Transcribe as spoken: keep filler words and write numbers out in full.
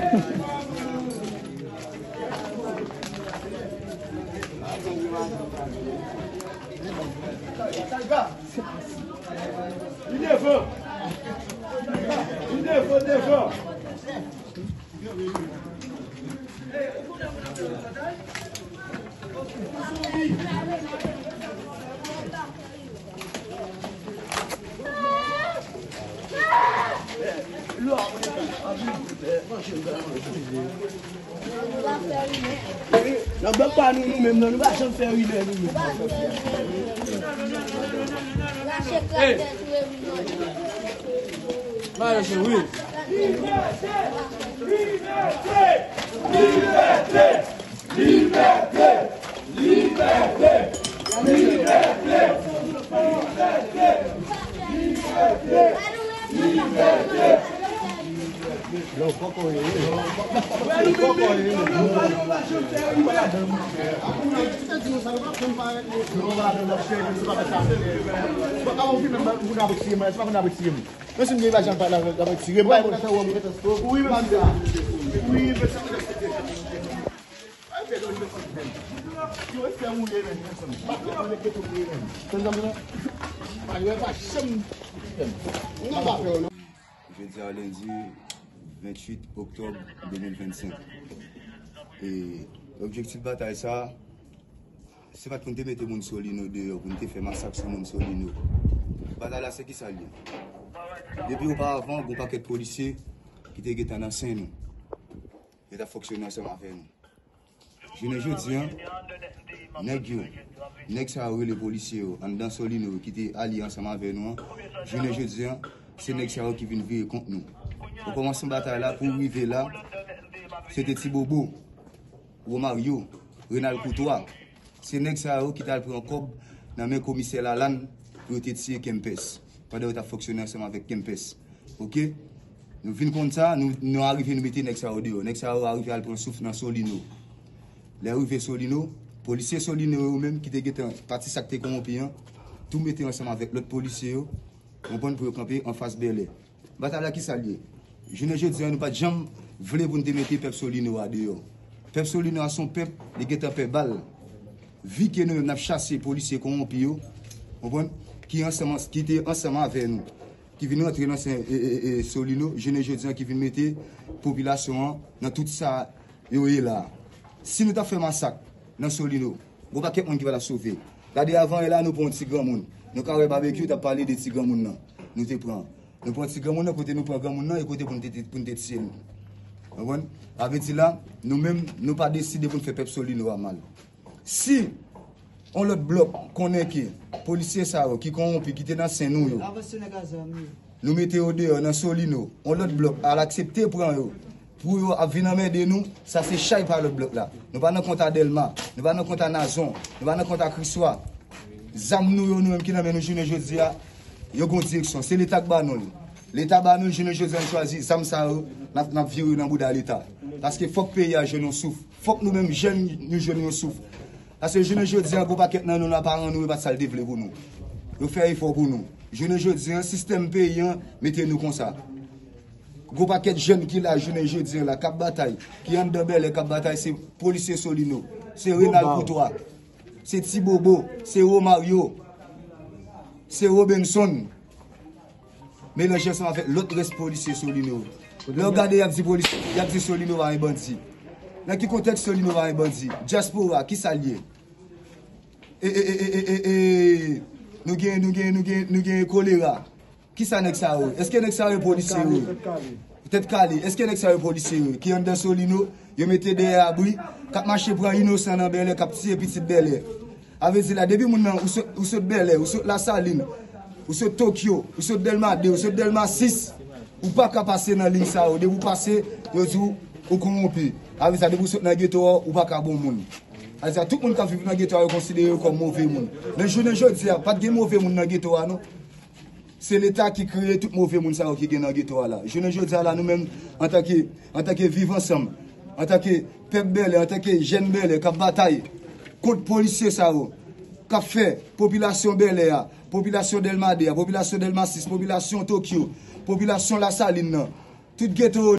Li devan. Li devan, devan. Nan bòk pa nou, nou menm, non, nou pa janm fè rimè, nou menm. Hey! Mayo, se wi. Libète! Libète! Libète! Libète! Libète! Libète! Libète! Libète! Yo, poko ye. Poko ye. Mwen si m gen imajan pa la, la mwen tire, bay mwen sa wè mwen. Wi, mwen sa. Wi, mwen sa. Yo, fè woule, men. Mwen fè woule, ke tou woule, men. Tann nan, mwen. Pa, yo pa janm. Mwen pa fè woule. Jodi a lendi venntuit oktòb de mil vennsenk. E objektif batay sa, se pa t pou n te mete moun Solino deyò, pou n te fè masak sou moun Solino. Batay la se kisa l ye? Depi oparavan, gon pakèt polisye ki te gentan nan sen nou. Yo t ap fonksyone ansanm avè nou. Jounen jodi a, nèg yo, nèg sa yo rele polisye yo, anndan Solino yo ki te alye ansanm avè nou an, jounen jodi a, se nèg sa yo ki vin vire kont nou. Okòmansman batay la, pou rive la, se te Ti Bobo, Romario, Renald Courtois. Se nèg sa yo ki t al pran kòb nan men komisè Lalann pou yo te tiye Kempès, pandan yo t ap fonksyone ansanm avèk Kempès. Oke? Nou vin konn sa, nou, nou arive nou mete nèg sa yo deyò. Nèg sa yo arive al pran souf nan Solino. Lè yo rive Solino, polisye Solino yo menm ki te gentan pati sa k te kowonpi an, tou mete ansanm avèk lòt polisye yo, konprann, pou yo kanpe anfas Bèlè. Batay la kisa l ye? Jounen jodi a, nou pa t janm vle pou n te mete pèp Solino a deyò. Pèp Solino a se yon pèp, li gentan pè bal. Vi ke nou menm n ap chase polisye kowonpi yo, konprann, ki ansanm, ki te ansanm avè nou, ki vin rantre nan sen, e, e, e, Solino, jounen jodi a ki vin mete popilasyon an nan tout sa yo ye la. Si nou t ap fè masak nan Solino, gon pakèt moun ki pa t ap sove. Gade avan yè la, nou pran yon ti granmoun. Nou ka wè Babekyou t ap pale de ti granmoun nan. Nou te pran. Nou pran ti granmoun nan, kote nou pran granmoun nan, e kote pou n te, pou n te tiye l. Konprann? Sa vle di la, nou menm, nou pa deside pou n fè pèp Solino a mal. Si yon lòt blòk konnen ke polisye sa yo ki kowonpi, ki te nan sen nou yo, nou mete yo deyò nan Solino, yon lòt blòk al aksepte pran yo, pou yo ap vin anmède nou, sa se chay pa lòt blòk la. Nou pa nan kont a Dèlma, nou pa nan kont a Nazon, nou pa nan kont a Kriswa. Zam nou yo, nou menm ki nan men nou jounen jodi a, yo gon direksyon. Se Leta k ba nou l. Leta ba nou l, jounen jodi a, nou chwazi zam sa yo, n ap, n ap vire nan bouda Leta. Paske fòk peyi a jwenn yon souf. Fòk nou menm jèn, nou jwenn yon souf. Paske jounen jodi a, gon pakèt nan nou la, paran nou, yo pa t sa l te vle pou nou. Yo fè efò pou nou. Jounen jodi a, sistèm peyi an mete nou konsa. Gon pakèt jèn ki la jounen jodi a la, k ap batay, ki anndan Bèlè, k ap batay, se polisye Solino, se Renald Courtois, se Ti Bobo, se Romario, se Robenson. Melanje ansanm avèk lòt rès polisye Solino. Lè w gade, y ap di polisye, y ap di Solino pa yon bandi. Nan ki kontèks Solino pa yon bandi? Dyaspora, kisa l ye? E, e, e, e, e, e, e, nou gen, nou gen, nou gen, nou gen kolera. Kisa nèg sa yo? Èske nèg sa yo polisye yo? Tèt kale. Èske nèg sa yo polisye yo? Ki anndan Solino, yo mete dèyè abri, k ap mache pran inosan nan Bèlè, k ap tiye pitit Bèlè. A vle di la, depi moun nan, ou sot, ou sot Bèlè, ou sot Lasalin, ou sot Tokyo, ou sot Dèlma de, ou sot Dèlma sis, ou pa ka pase nan liy sa yo. Depi ou pase, yo di w, ou kowonpi. A vle di sa, depi ou sot nan geto a, ou pa ka bon moun. A vle di sa, tout moun k ap viv nan geto a, yo konsidere yo kòm move moun. Men jounen jodi a, pa t gen move moun nan geto a, non. Se Leta ki kreye tout move moun sa yo ki gen nan geto a la. Jounen jodi a la, nou menm, antanke, antanke Viv Ansanm, antanke pèp Bèlè, antanke jèn Bèlè k ap batay kont polisye sa yo, k ap fè popilasyon Bèlè a, popilasyon Dèlma de a, popilasyon Dèlma sis, popilasyon Tokyo, popilasyon Lasalin nan, tout geto